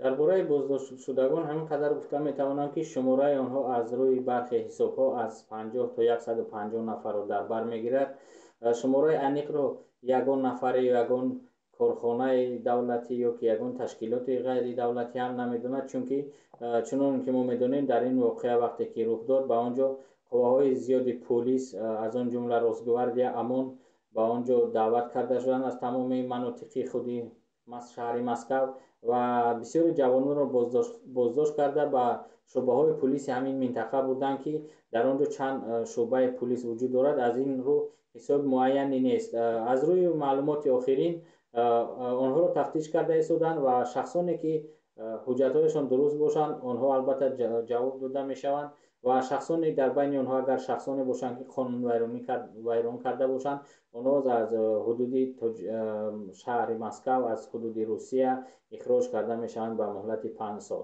Дар бораи боздоштшудагон ҳамин қадар гуфта метавонам, ки шумораи онҳо аз рӯи бархе ҳисобҳо аз 50 то 150 нафарро дар бар мегирад. Шумораи аниқро ягон нафаре ё ягон корхонаи давлатӣ ё ки ягон ташкилоти ғайридавлатӣ ҳам намедонад, чунки чунон ки мо медонем, дар ин воқеа вақте ки рух дод, ба он ҷо қувваҳои зиёди полис, аз он ҷумла Росгвардия, ОМОН ба он ҷо даъват карда шуданд аз тамоми манотиқи худи шаҳри Москав ва бисёри ҷавононро боздошт карда ба шӯъбаҳои пулиси ҳамин минтақа бурданд, ки дар он ҷо чанд шӯъбаи пулис вуҷуд дорад. Аз ин рӯ ҳисоби муайяне нест. Аз рӯи маълумоти охирин онҳоро тафтиш карда истоданд ва шахсоне ки ҳуҷҷатҳояшон дуруст бошанд, онҳо албатта ҷавоб дода мешаванд ва шахсоне дар байни онҳо агар шахсоне бошанд, ки қонунвайронӣ вайрон карда бошанд, онҳо аз ҳудуди шаҳри Москав, аз ҳудуди Русия ихроҷ карда мешаванд ба муҳлати 5 сол.